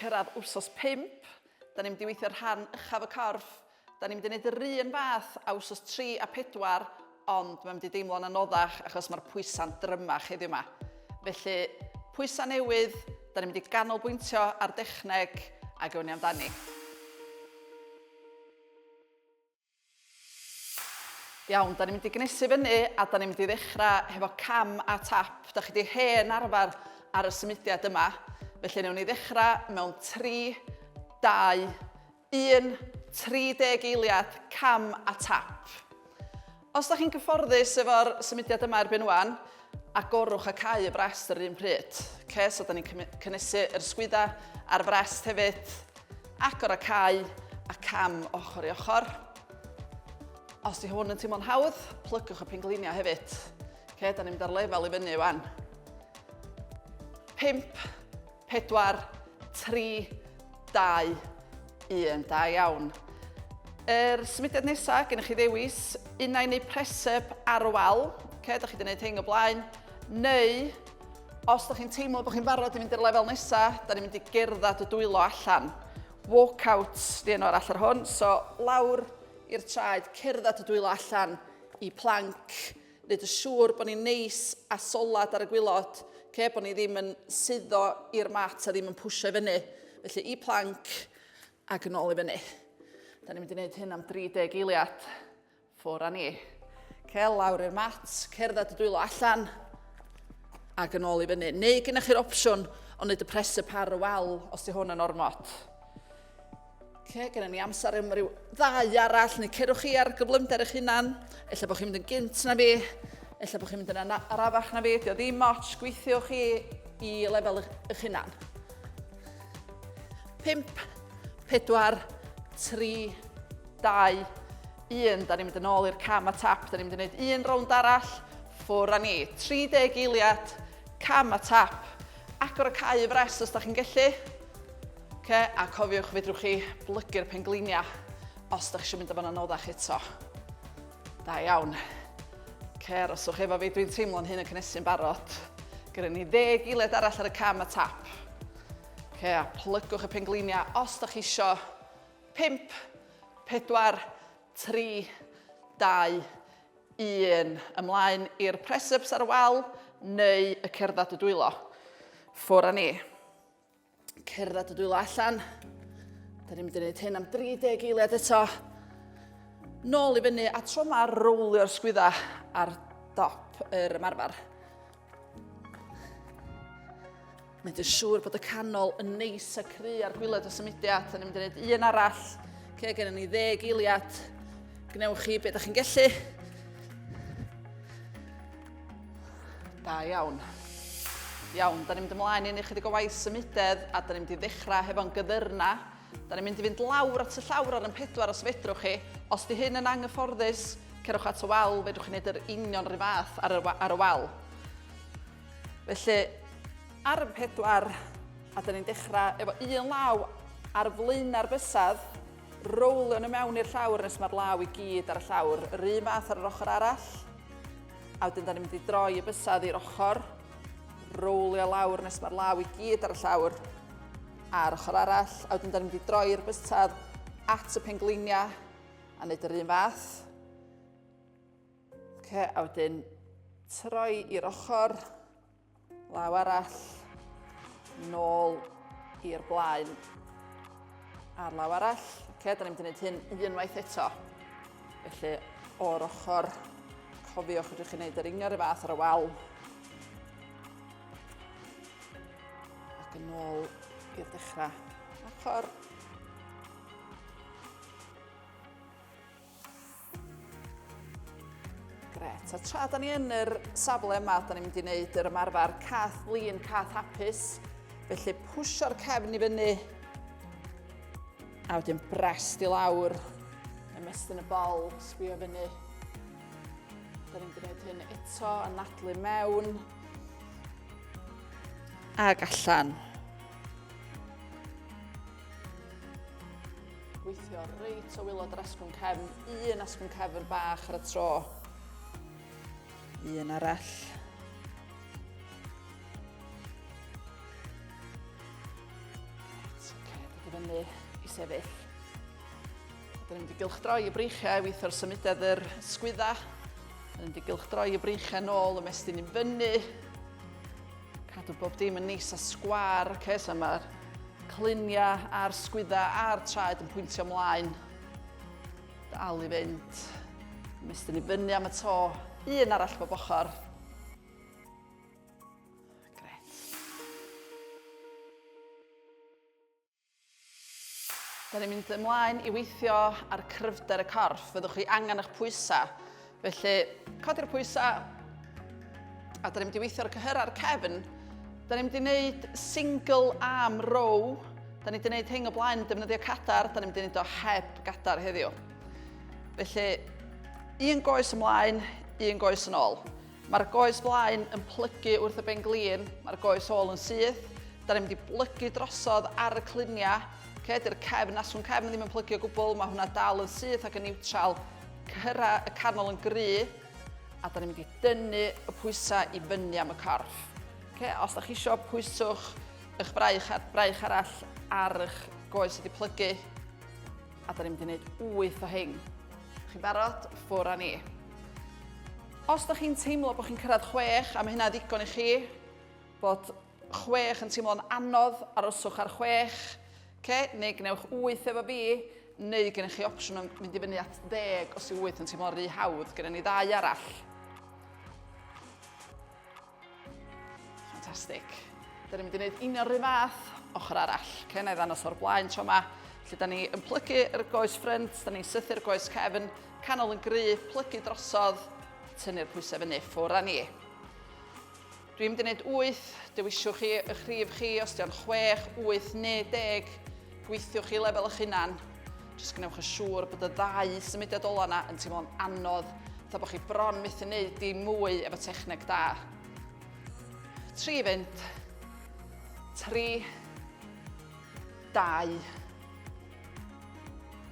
cyrraedd wsos 5. Da ni'n mynd i weithio rhan uchaf y corff. Da ni'n mynd i wneud yr un fath a wsos 3 a 4, ond mae'n mynd i deimlo'n anoddach achos mae'r pwysau'n drymach heddiw yma. Felly, pwysau newydd, da ni'n mynd i ganolbwyntio ar dechneg a gewn ni amdani. Iawn, da ni'n mynd i gnesu fyny a da ni'n mynd i ddechrau hefo cam a tap. Da chi di hen arfer ar y symudiad yma. Felly newn ni ddechrau mewn 3, 2, 1, 30 eiliad, cam a tap. Os da chi'n gyfforddus efo'r symudiad yma erbyn wan, agorwch a cau y brest yr un pryd. Okay, so da ni'n cynnesu yr sgwydda a'r frest hefyd. Agor a cau a cam ochr i ochr. Os di hwn yn teimlo'n hawdd, plygwch y pengliniau hefyd. Okay, da ni'n mynd ar lefel i fyny wan. 5, 4, 3, 2, 1. Da iawn. Yr symudiad nesaf, gennych chi ddewis unau neu press-up ar y wal. Okay, da chi wedi gwneud hyn o blaen. Neu Os da chi'n teimlo bod chi'n barod i fynd i'r lefel nesaf, da ni'n mynd i gerdded y dwylo allan. Walkout di enw arall ar hwn. So, lawr i'r traed, cerdded y dwylo allan i plank. Wneud yn siŵr bod ni'n neis a solad ar y gwylod, okay? bod ni ddim yn suddo i'r mat a ddim yn pwysio i fyny. Felly i plank ac yn ôl i fyny. Da ni'n mynd i wneud hyn am 30 eiliad. Ffwr â ni. Cel lawr i'r mat, cerdded y dwylo allan ac yn ôl i fyny. Neu gennych chi'r opsiwn o wneud y press-up ar y wal os di hwn yn ormod. Ce, gennym ni amser am ryw ddau arall, neu cerwch chi ar gyflymder eich hunan. Ella bod chi'n mynd yn gynt na fi, ella bod chi'n mynd yn arafach na fi, dio ddim ots, gweithiwch chi i lefel eich hunan. 5, 4, 3, 2, 1. Da ni'n mynd yn ôl i'r cam a tap. Da ni'n mynd i wneud un rownd arall. Ffwr â ni. 30 eiliad, cam a tap. Agor y cau y fres os da chi'n gallu. Okay, a cofiwch, fedrwch chi blygu'r pengliniau os da chi eisiau mynd efo'n anoddach eto. Da iawn. Ce, aroswch efo fi, dwi'n teimlo'n hyn yn cynnesu'n barod. Gyda ni ddeg eiliad arall ar y cam a tap. Ce, a plygwch y pengliniau os da chi eisiau. 5, 4, 3, 2, 1. Ymlaen i'r press-ups ar y wal neu y cerdded y dwylo. Ffwr â ni. Cerdded y dwylo allan. Da ni'n mynd i wneud hyn am 30 eiliad eto. Nôl i fyny a tro ma rowlio'r sgwydda ar dop yr ymarfer. Mynd yn siŵr bod y canol yn neis a cry ar gwylod y symudiad. Da ni'n mynd i wneud un arall. Ce, gennym ni ddeg eiliad. Gwnewch chi beth ydych chi'n gallu. Da iawn. Iawn, da ni'n mynd ymlaen i wneud chydig o waith symudedd a da ni'n mynd i ddechrau hefo'n gyddyrna. Da ni'n mynd i fynd lawr at y llawr ar yn pedwar os fedrwch chi. Os di hyn yn anghyfforddus, cerwch at y wal, fedrwch chi wneud yr union rhyw fath ar y, ar y wal. Felly, ar y pedwar, a dyn ni'n dechrau efo un law ar flaenau'r bysedd, rowlio nhw mewn i'r llawr nes mae'r law i gyd ar y llawr. Yr un fath ar yr ochr arall. A wedyn da ni'n mynd i droi y bysedd i'r ochr, rowlio lawr nes mae'r law i gyd ar y llawr a'r ochr arall. A wedyn da ni'n mynd i droi'r bysedd at y pengliniau a wneud yr un fath. Okay, a wedyn troi i'r ochr, law arall, nôl i'r blaen a'r law arall. Okay, da ni'n mynd i wneud hyn unwaith eto. Felly, o'r ochr, cofiwch ydych chi'n gwneud yr union y fath ar y wal. Ac yn ôl i'r dechrau. Ochr. Gret. A tra da ni yn yr safle yma, da ni'n mynd i wneud yr ymarfer cath lin, cath hapus. Felly pwsio'r cefn i fyny, a wedyn brest i lawr, ymestyn y bol, sbio fyny. Da ni'n mynd i wneud hyn eto, anadlu mewn, ag allan. Gweithio reit o wylod yr asgwrn cefn, un asgwrn cefn bach ar y tro. Un arall. Fyny i sefyll. Dyn ni'n mynd i gylchdroi y breichiau i weithio'r symudedd yr sgwydda. Dyn ni'n mynd i gylchdroi y breichiau nôl, ymestyn i fyny. Cadw bob dim yn neis a sgwar, okay? So mae'r cluniau a'r sgwydda a'r traed yn pwyntio ymlaen. Dal i fynd. Ymestyn i fyny am y to. Un arall bob ochr. Gret. Da ni'n mynd ymlaen i weithio ar cryfder y corff. Fyddwch chi angen eich pwysau. Felly, codi'r pwysau, a da ni'n mynd i weithio ar y cyhyrau'r cefn. Da ni'n mynd i wneud single arm row. Da ni wedi gwneud hyn o blaen yn defnyddio cadar, da ni'n mynd i wneud o heb gadar heddiw. Felly, un goes ymlaen, un goes yn ôl. Mae'r goes flaen yn plygu wrth y ben-glin, mae'r goes ôl yn syth. Da ni'n mynd i blygu drosodd ar y cluniau. Okay, dy'r cefn, aswn cefn ddim yn plygu o gwbl, mae hwnna dal yn syth ac yn niwtral. Cyhyra y canol yn gry, a da ni'n mynd i dynnu y pwysau i fyny am y corff. Okay, os da chi eisiau, pwyswch eich braich, braich arall ar eich goes wedi plygu. A da ni'n mynd i wneud 8 o hyn. Chi'n barod? Ffwr â ni. Os da chi'n teimlo bod chi'n cyrraedd 6, a mae hynna ddigon i chi, bod 6 yn teimlo'n anodd, aroswch ar 6, okay? Neu gwnewch 8 efo fi, neu gennych chi opsiwn yn mynd i fyny at 10 os yw 8 yn teimlo'n rhy hawdd. Gennym ni ddau arall. Ffantastig. Da ni'n mynd i wneud union rhyw fath ochr arall. Okay, na i ddangos o'r blaen tro yma. Felly da ni yn plygu yr goes ffrynt, da ni'n sythu'r goes cefn, canol yn gry, plygu drosodd, tynnu'r pwysau fyny, ffwr â ni. Dwi'n mynd i wneud 8, dewisiwch chi eich rhif chi, os di'n 6, 8 neu 10, gweithiwch chi lefel eich hunan. Jyst gwnewch yn siŵr bod y ddau symudiad ola yna yn teimlo'n anodd, fatha bod chi bron methu wneud dim mwy efo techneg da. 3 fynd. 3, 2,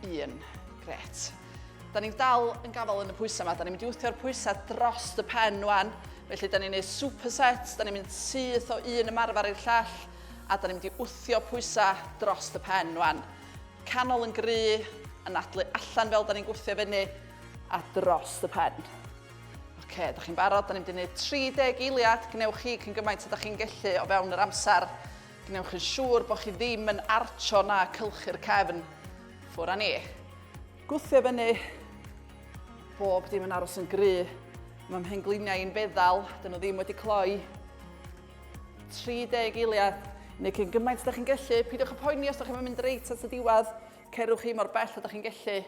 1. Gret. Da ni'n dal yn gafael yn y pwysau yma. Da ni'n mynd i wthio'r pwysau dros y pen wan. Felly da ni'n neud superset, da ni'n mynd syth o un ymarfer i'r llall, a da ni'n mynd i wthio pwysau dros y pen wan. Canol yn gry, anadlu allan fel da ni'n gwthio fyny, a dros y pen. Oce, da chi'n barod? Da ni'n mynd i wneud 30 eiliad. Gwnewch chi cyn gymaint ydych chi'n gallu o fewn yr amser. Gwnewch yn siŵr bod chi ddim yn archo na cylchu'r cefn. Ffwr â ni. Gwthio fyny. Bob dim yn aros yn gry. Mae mhengliniau i'n feddal, dyn nhw ddim wedi cloi. 30 eiliad, neu cyn gymaint ydych chi'n gallu. Peidiwch â poeni os ydych chi'n mynd reit at y diwedd. Cerwch chi mor bell ydych chi'n gallu.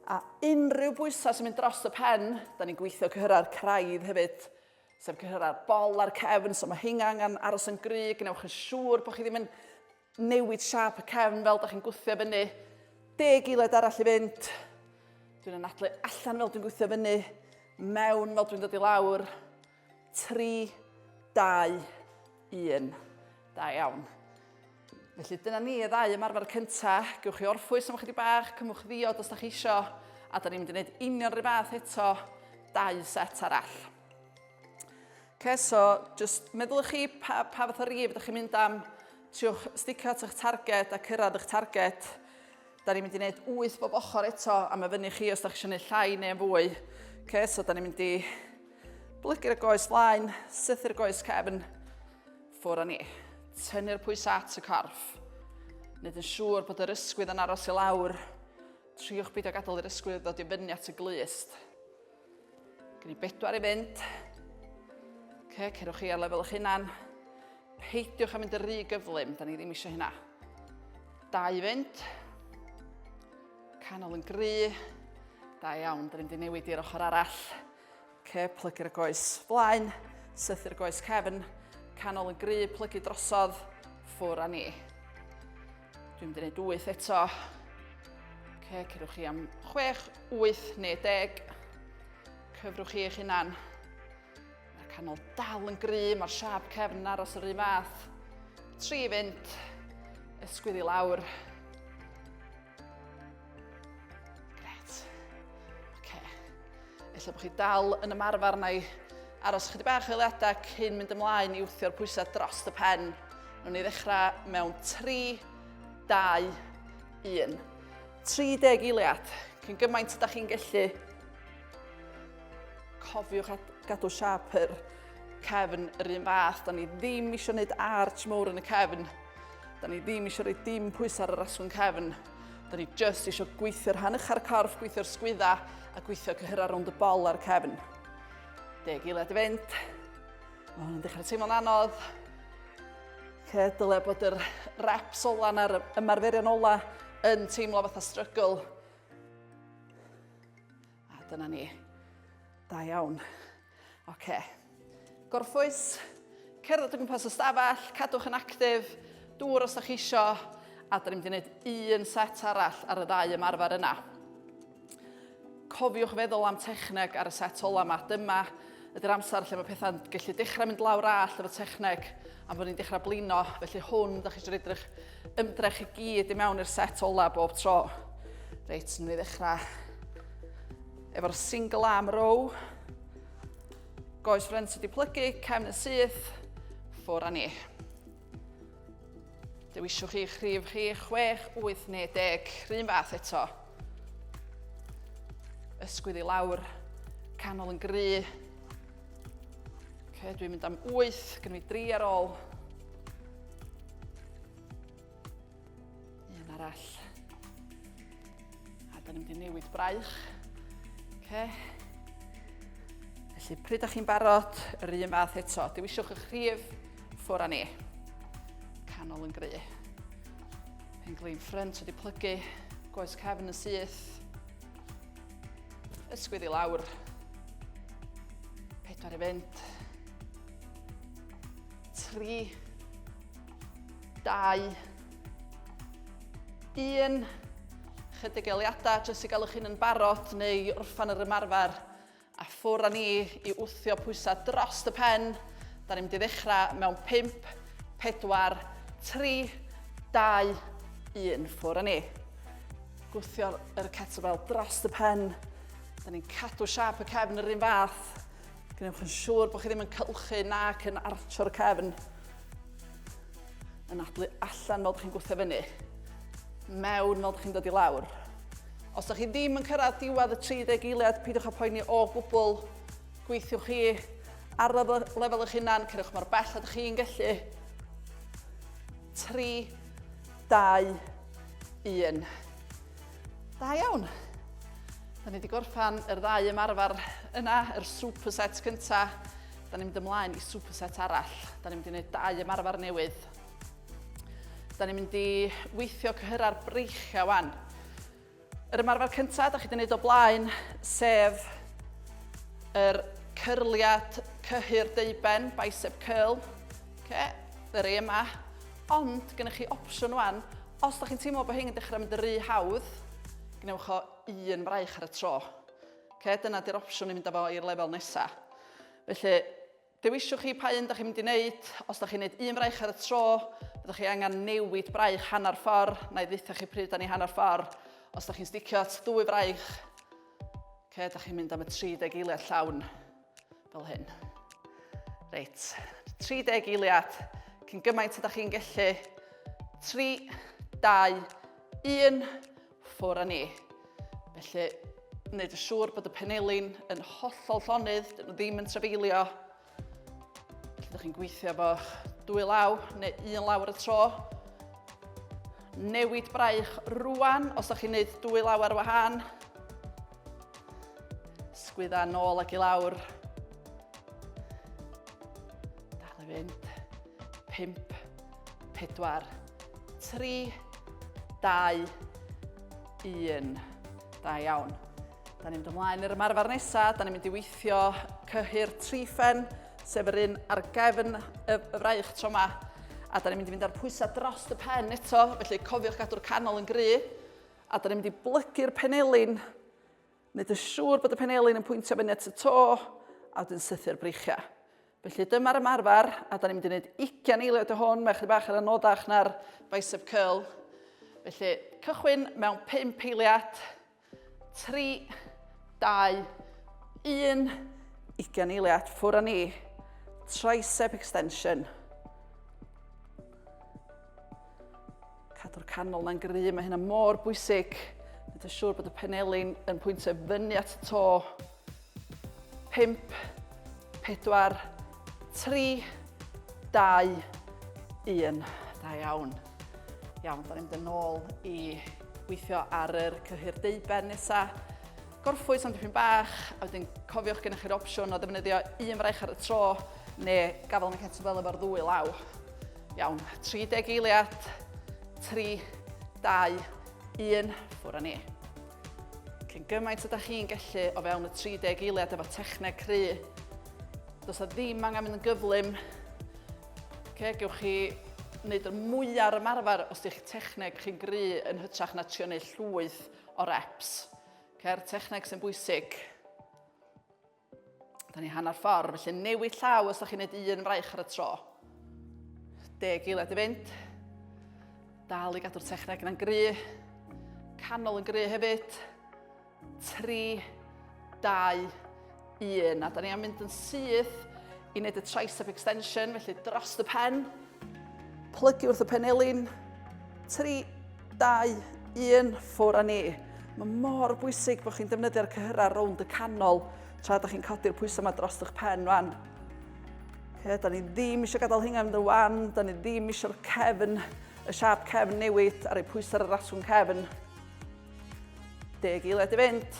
A unrhyw bwysau sy'n mynd dros y pen, da ni'n gweithio cyhyrau'r craidd hefyd, sef cyhyrau'r bol a'r cefn, so mae hynga angen aros yn gry, gwnewch yn siŵr bod chi ddim yn newid siâp y cefn fel da chi'n gwthio fyny. Deg eiliad arall i fynd. Dwi'n anadlu allan fel dwi'n gwthio fyny, mewn fel dwi'n dod i lawr. 3, 2, 1. Da iawn. Felly dyna ni y ddau ymarfer cynta. Gewch chi orffwys am ychydig bach, cymwch ddiod os da chi isio, a da ni'n mynd i wneud union rhyw fath eto, dau set arall. Okay, so just meddylwch chi pa, pa fath o rif ydych chi'n mynd am, triwch sticio at eich targed a cyrraedd eich targed. Da ni'n mynd i wneud 8 bob ochr eto, a mae fyny chi os da chi eisiau gwneud llai neu yn fwy. Okay, so da ni'n mynd i blygu'r goes flaen, sythu'r goes cefn, ffwr â ni. Tynnu'r pwysau at y corff. Wneud yn siŵr bod yr ysgwydd yn aros i lawr. Triwch beidio gadael i'r ysgwydd ddod i fyny at y glust. Gen i bedwar i fynd. Okay, cerwch chi ar lefel eich hunan. Peidiwch â mynd yn rhy gyflym, da ni ddim eisiau hynna. Dau i fynd. Canol yn gry. Da iawn, da ni'n mynd i newid i'r ochr arall. Ce, plygu'r goes flaen, sythu'r goes cefn, canol yn gry, plygu drosodd, ffwr â ni. Dwi'n mynd i wneud 8 eto. Ce, cerwch chi am 6, 8 neu 10. Cyfrwch chi eich hunan. Mae'r canol dal yn gry, mae'r siap cefn yn aros yr un fath. 3 fynd, ysgwydd i lawr. Gret. Oce. Ella bod chi dal yn ymarfer neu aros chydig bach o eiliadau cyn mynd ymlaen i wthio'r pwysau dros y pen. Nw'n ni ddechrau mewn 3, 2, 1. 30 eiliad, cyn gymaint ydych chi'n gallu. Cofiwch gadw siap yr cefn yr un fath. Da ni ddim eisiau gwneud arch mowr yn y cefn. Da ni ddim eisiau rhoi dim pwysau ar yr asgwrn cefn. Da ni just eisiau gweithio'r rhan ucha'r corff, gweithio'r sgwydda a gweithio cyhyrau rownd y bol ar y cefn. Deg eiliad i fynd. Mae hwn yn dechrau teimlo'n anodd. Ce, dyle bod yr reps ola na'r ymarferion ola yn teimlo fatha struggle. A dyna ni. Da iawn. Oce. Okay. Gorffwys, cerdded o gwmpas y stafell, cadwch yn actif, dŵr os da chi isio, a da ni'n mynd i wneud un set arall ar y ddau ymarfer yna. Cofiwch feddwl am techneg ar y set ola yma. Dyma ydy'r amser lle mae pethau'n gallu dechrau mynd lawr all efo techneg a bod ni'n dechrau blino. Felly hwn, da chi eisiau edrych ymdrech i gyd i mewn i'r set ola bob tro. Reit, nhw'n i ddechrau efo'r single arm row. Goes ffrent wedi plygu, cefn yn syth, ffwr â ni. Dewiswch chi'ch rhif chi, 6, 8 neu 10, rhywun fath eto. Ysgwydd i lawr, canol yn gry. Okay, dwi'n mynd am 8, gen fi 3 ar ôl. Un arall. A da ni'n mynd i newid braich. Okay. Felly, pryd ydych chi'n barod, yr un fath eto. Dewiswch eich rhif, ffwr â ni. Canol yn gry. Pen glin ffrynt wedi plygu, goes cefn yn syth. Ysgwydd i lawr. Pedwar i fynd. 3, 2, 1. Chydig eiliadau jyst i gael eich hun yn barod neu orffan yr ymarfer a ffwr â ni i wthio pwysau dros y pen. Da ni'n mynd i ddechrau mewn 5, 4, 3, 2, 1. Ffwr â ni. Gwthio'r kettlebell dros y pen. Da ni'n cadw siap y cefn yr un fath. Gwnewch yn siŵr bod chi ddim yn cylchu nac yn archo'r cefn. Anadlu allan fel chi'n gwthio fyny. Mewn fel chi'n dod i lawr. Os ydych chi ddim yn cyrraedd diwedd y 30 eiliad, peidiwch â poeni o gwbl. Gweithiwch chi ar lefel eich hunan, cerwch mor bell ydych chi'n gallu. 3, 2, 1. Da iawn. Da ni wedi gorffan yr ddau ymarfer yna, yr superset cynta. Da ni'n mynd ymlaen i superset arall. Da ni'n mynd i wneud dau ymarfer newydd. Da ni'n mynd i weithio cyhyrau'r breichiau wan. Yr ymarfer cyntaf da chi wedi gwneud o blaen, sef yr cyrliad cyhyr deuben, bicep curl. Okay, yr ei yma. Ond, gennych chi opsiwn wan, os da chi'n teimlo bod hyn yn dechrau mynd yn rhy hawdd, gwnewch o un fraich ar y tro. Okay, dyna di'r opsiwn i fynd â fo i'r lefel nesaf. Felly, dewisiwch chi pa un da chi'n mynd i wneud. Os da chi'n wneud un fraich ar y tro, byddwch chi angen newid braich hanner ffordd. Na i ddeitha chi pryd da ni hanner ffordd. Os da chi'n sticio at ddwy fraich, okay, da chi'n mynd am y 30 eiliad llawn fel hyn. Reit, 30 eiliad, cyn gymaint ydych chi'n gallu. 3, 2, 1, ffwr â ni. Felly, wneud yn siŵr bod y penelin yn hollol llonydd, dyn nhw ddim yn trafeilio. Felly, ydych chi'n gweithio efo dwy law neu un law ar y tro. Newid braich rwan, os ydych chi'n gwneud dwy law ar wahân. Sgwydda nôl ac i lawr. Dal i fynd. 5, 4, 3, 2, 1. Da iawn. Da ni'n mynd ymlaen i'r ymarfer nesaf. Da ni'n mynd i weithio cyhyr triffen, sef yr un ar gefn y, y fraich tro yma. A da ni'n mynd i fynd â'r pwysau dros y pen eto, felly cofiwch gadw'r canol yn gry. A da ni'n mynd i blygu'r penelin, wneud yn siŵr bod y penelin yn pwyntio fyny at y to, a wedyn sythu'r breichiau. Felly dyma'r ymarfer, a da ni'n mynd i wneud 20 eiliad o hwn, mae chydig bach yn anoddach na'r bicep curl. Felly cychwyn mewn 5 eiliad, 3, 2, 1, 20 eiliad, ffwr â ni. Tricep extension. Cadw'r canol na'n gry, mae hynna mor bwysig. Nid yn siŵr bod y penelin yn pwyntio fyny at y to. 5, 4, 3, 2, 1. Da iawn. Iawn, da ni'n mynd yn ôl i weithio ar yr cyhyr deuben nesaf. Gorffwys am dipyn bach, a wedyn cofiwch gennych chi'r opsiwn o ddefnyddio un fraich ar y tro, neu gafael yn y kettlebell efo'r ddwy law. Iawn, 30 eiliad, 3, 2, 1, ffwr â ni. Cyn gymaint ydych chi'n gallu o fewn y 30 eiliad efo techneg cry. Does na ddim angen mynd yn gyflym. Okay, gewch chi wneud y mwyaf ar ymarfer os ydych techneg chi'n gry yn hytrach na trio wneud llwyth o reps. Ce'r techneg sy'n bwysig. Da ni hanner ffordd, felly newid llaw os da chi'n gwneud un fraich ar y tro. Deg eiliad i fynd. Dal i gadw'r techneg yna'n gry. Canol yn gry hefyd. 3, 2, 1. A da ni am mynd yn syth i wneud y tricep extension, felly dros y pen. Plygu wrth y penelin. 3, 2, 1, ffwr â ni. Mae mor bwysig bod chi'n defnyddio'r cyhyrau rownd y canol tra da chi'n codi'r pwysau yma dros eich pen rwan. Okay, da ni ddim eisiau gadael hynna fynd yn wan, da ni ddim eisiau'r cefn, y siap cefn newid ar ei pwysau ar yr asgwrn cefn. Deg eiliad i fynd.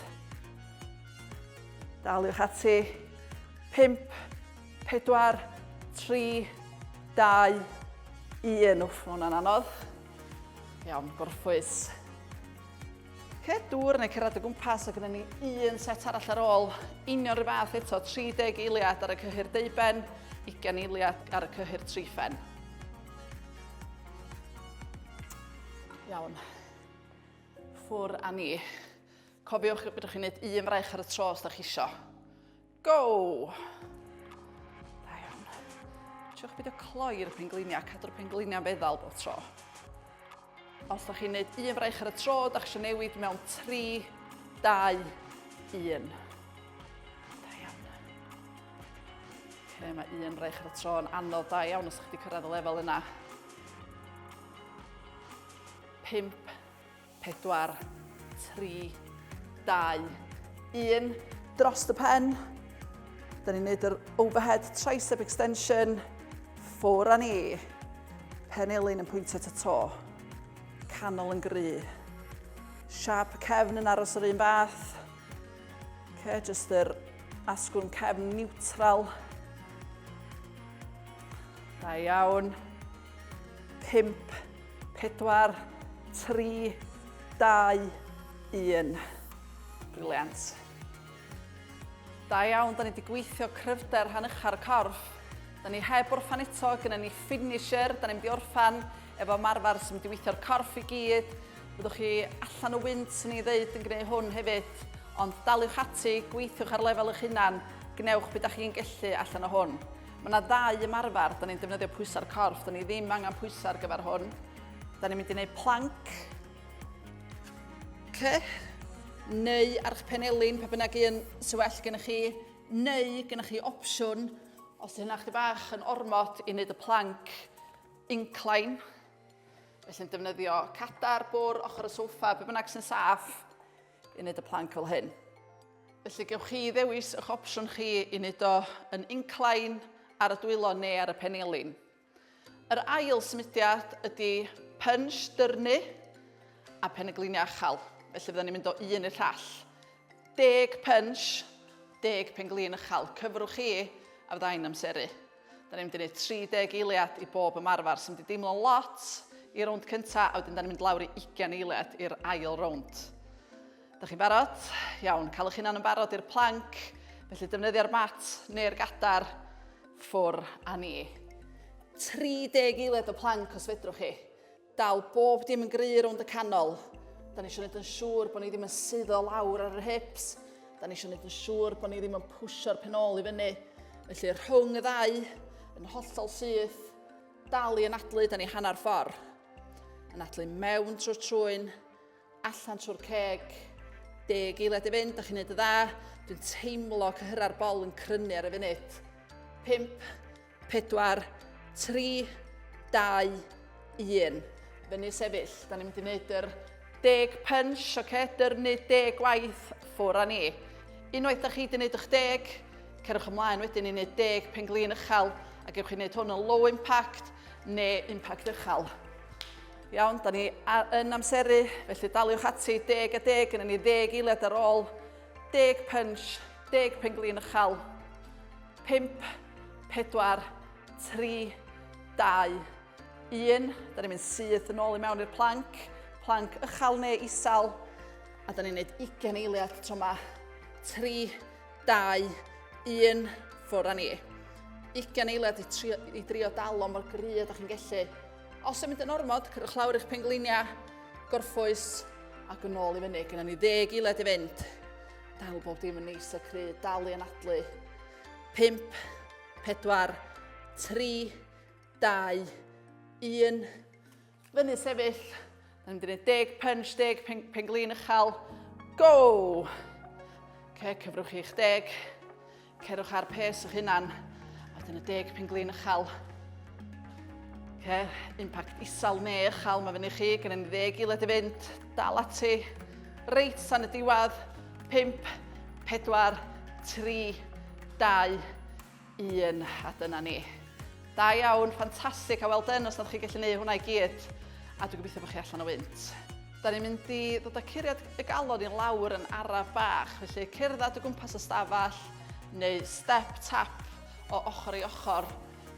Daliwch ati. 5, 4, 3, 2, 1. Wff, mae hwnna'n anodd. Iawn, gorffwys. Ce, dŵr neu cerdded o gwmpas, a gyda ni un set arall ar ôl. Union rhyw fath eto, 30 eiliad ar y cyhyr deuben, 20 eiliad ar y cyhyr triffen. Iawn. Ffwr a ni. Cofiwch, byddwch chi'n gwneud un fraich ar y tro os da chi isio. Go! Da iawn. Triwch beidio cloi'r pengliniau, cadw'r pengliniau feddal bob tro. Os da chi'n gwneud un fraich ar y tro, da chi eisiau newid mewn 3, 2, 1. Da iawn. Okay, mae un fraich ar y tro yn anodd da iawn os ydych chi wedi cyrraedd y lefel yna. 5, 4, 3, 2, 1. Dros y pen. Da ni'n neud yr overhead tricep extension. Ffwr â ni. Pen elin yn pwyntio at y to. Canol yn gry. Siap y cefn yn aros yr un fath. Okay, just yr asgwrn cefn neutral. Da iawn. 5, 4, 3, 2, 1. Briliant. Da iawn, da ni wedi gweithio cryfder rhan ucha'r corff. Da ni heb orffan eto, gyda ni finisher, da ni'n mynd i orffan efo ymarfer sy'n mynd i weithio'r corff i gyd. Byddwch chi allan o wynt, swn i'n ddeud, yn gwneud hwn hefyd. Ond daliwch ati, gweithiwch ar lefel eich hunan, gwnewch beth da chi'n gellu allan o hwn. Mae yna ddau ymarfer, da ni'n defnyddio pwysau'r corff, da ni ddim angen pwysau ar gyfer hwn. Da ni'n mynd i wneud plank. Okay. Neu ar eich penelin, pa bynnag un sy'n well gennych chi. Neu gennych chi opsiwn, os ydy hynna chdi bach yn ormod, i wneud y plank incline. Felly'n defnyddio cadar, bwr, ochr y soffa, be bynnag sy'n saff, i wneud y plank fel hyn. Felly gewch chi ddewis eich opsiwn chi i wneud o yn incline, ar y dwylo neu ar y penelin. Yr ail symudiad ydy punch, dyrnu, a penygliniau uchel. Felly fydden ni'n mynd o un i'r llall. Deg punch, deg penglin uchel. Cyfrwch chi a fydda i'n amseru. Da ni'n mynd i wneud 30 eiliad i bob ymarfer, sy'n mynd i deimlo lot i rownd cynta, a wedyn da ni'n mynd lawr i 20 eiliad i'r ail rownd. Da chi'n barod? Iawn, cael eich hunan yn barod i'r plank, felly defnyddio'r mat neu'r gadar, ffwr a ni. 30 eiliad o plank os fedrwch chi. Dal bob dim yn gry rownd y canol. Da ni eisiau gwneud yn siŵr bod ni ddim yn suddo lawr ar yr hips. Da ni eisiau gwneud yn siŵr bod ni ddim yn pwsio'r pen ôl i fyny. Felly rhwng y ddau, yn hollol syth, dal i anadlu, da ni hanner ffordd. Anadlu mewn trwy'r trwyn, allan trwy'r ceg, deg eiliad i fynd, da chi'n neud y dda. Dwi'n teimlo cyhyrau'r bol yn crynu ar y funud. 5, 4, 3, 2, 1. Fyny sefyll. Da ni'n mynd i wneud yr deg punch, oce? Okay? Dyrnu deg gwaith, ffwr â ni. Unwaith da chi wedi gwneud eich deg, cerwch ymlaen wedyn i wneud deg penglin uchel, a gewch chi wneud hwn yn low impact neu impact uchel. Iawn, da ni yn amseru, felly daliwch ati, deg a deg, gyda ni ddeg eiliad ar ôl, deg punch, deg penglin uchel, 5, 4, 3, 2, 1. Da ni'n mynd syth yn ôl i mewn i'r plank, plank uchel neu isel, a da ni'n gwneud 20 eiliad tro yma. 3, 2, 1, ffwrdd â ni. 20 eiliad i, trio, i drio dal o mor gry ydych chi'n gallu. Os yn mynd yn ormod, cyrwch lawr eich pengliniau, gorffwys ac yn ôl i fyny. Gyda ni ddeg eiliad i fynd. Dal bob dim yn neis a cry, dal i anadlu. 5, 4, 3, 2, 1. Fyny sefyll. Da ni'n mynd i wneud deg punch, deg pen, penglin uchel. Go! Okay, cyfrwch chi'ch deg. Cerwch ar pes eich hunan. A wedyn y deg penglin uchel. Okay, impact isel neu uchel, mae fyny chi. Gyda ni ddeg eiliad i fynd. Dal ati. Reit tan y diwedd. 5, 4, 3, 2, 1, a dyna ni. Da iawn, ffantastig, a well done os nad chi gallu gwneud hwnna i gyd. A dwi'n gobeithio bod chi allan o wynt. Da ni'n mynd i ddod â curiad y galon i lawr yn araf bach, felly cerdded o gwmpas y stafell neu step tap o ochr i ochr.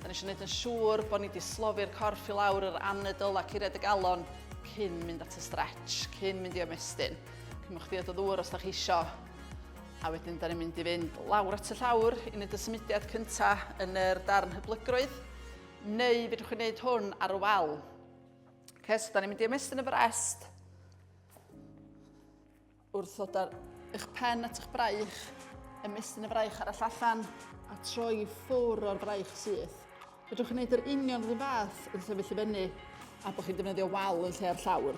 Da ni eisiau gwneud yn siŵr bod ni wedi slofi'r corff i lawr yr anadl a curiad y galon cyn mynd at y stretch, cyn mynd i ymestyn. Cymwch diod o ddŵr os da chi isio. A wedyn da ni'n mynd i fynd lawr at y llawr i wneud y symudiad cynta yn yr darn hyblygrwydd, neu fedrwch chi wneud hwn ar y wal. Okay, so da ni'n mynd i ymestyn y frest wrth ddod ar eich pen at eich braich, ymestyn y fraich arall allan a troi ffwr o'r fraich syth. Fedrwch chi wneud yr union rhywun fath yn sefyll i fyny a bod chi'n defnyddio wal yn lle'r llawr.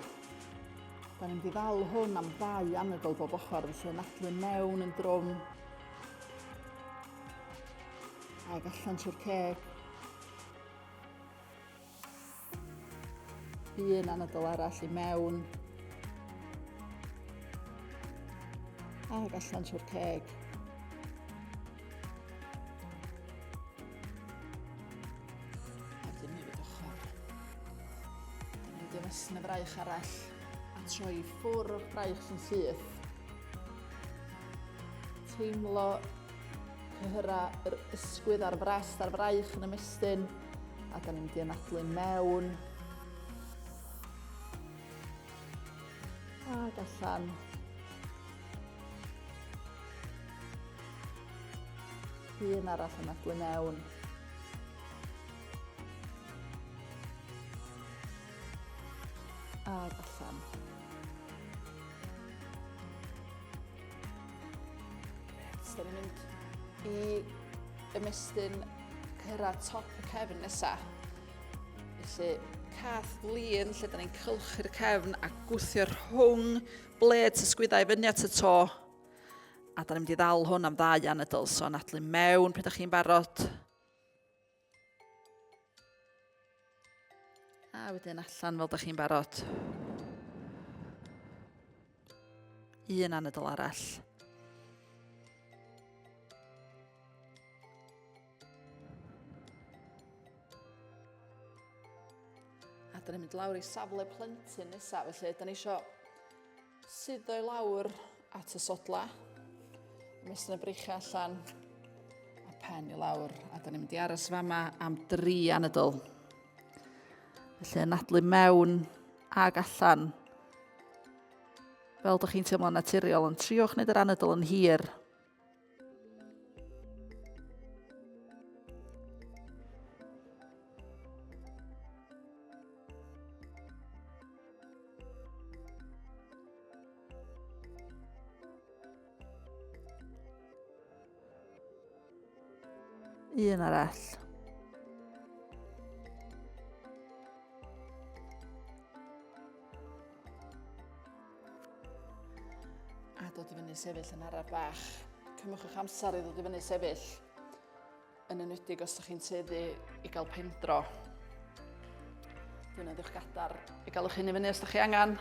Da ni'n mynd i ddal hwn am ddau anadl bob ochr, felly anadlu mewn yn drwm ac allan trwy'r ceg. Un anadl arall i mewn ac allan trwy'r ceg. A wedyn newid ochr. Dyn ni'n mynd i ymestyn y fraich arall a troi ffwr o'r braich yn syth. Teimlo cyhyra yr ysgwydd a'r frest a'r fraich yn ymestyn a da ni'n mynd i anadlu mewn ac allan. Un arall anadlu mewn. Ac allan. Gret, da ni'n mynd i ymestyn cyrraedd top y cefn nesaf. Felly, cath flin lle da ni'n cylchu'r cefn a gwthio rhwng bled ysgwyddau fyny at y to. A da ni'n mynd i ddal hwn am ddau anadl, so anadlu mewn pryd ydych chi'n barod. A wedyn allan fel ydych chi'n barod. Un anadl arall. A da ni'n mynd lawr i safle plentyn nesaf, felly da ni eisiau suddo i lawr at y sodla. Ymestyn y breichiau allan a pen i lawr. A da ni'n mynd i aros fama am dri anadl. Felly anadlu mewn ag allan. Fel ydych chi'n teimlo'n naturiol, ond triwch wneud yr anadl yn hir. Un arall. A dod i fyny sefyll yn araf bach. Cymwch eich amser i ddod i fyny sefyll. Yn enwedig os ydych chi'n tueddu i gael pendro. Defnyddiwch gadar i gael eich hun i fyny os da chi angen.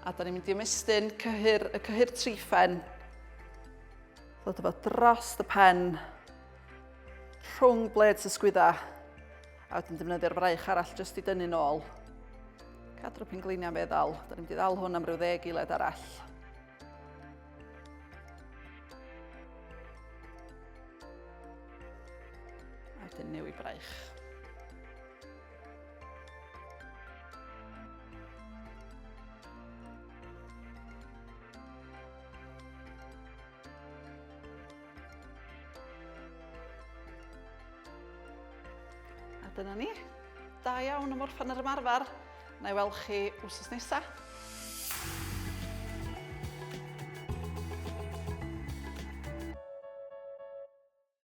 A da ni'n mynd i ymestyn cyhyr, y cyhyr triffen. Ddod efo dros y pen, rhwng bleds y sgwydda. A wedyn defnyddio'r fraich arall jyst i dynnu nôl. Cadw'r pengliniau'n feddal. Da ni'n mynd i ddal hwn am ryw ddeg eiliad arall. A wedyn newid braich. A dyna ni. Da iawn am orffen yr ymarfer. Na i weld chi wsos nesaf.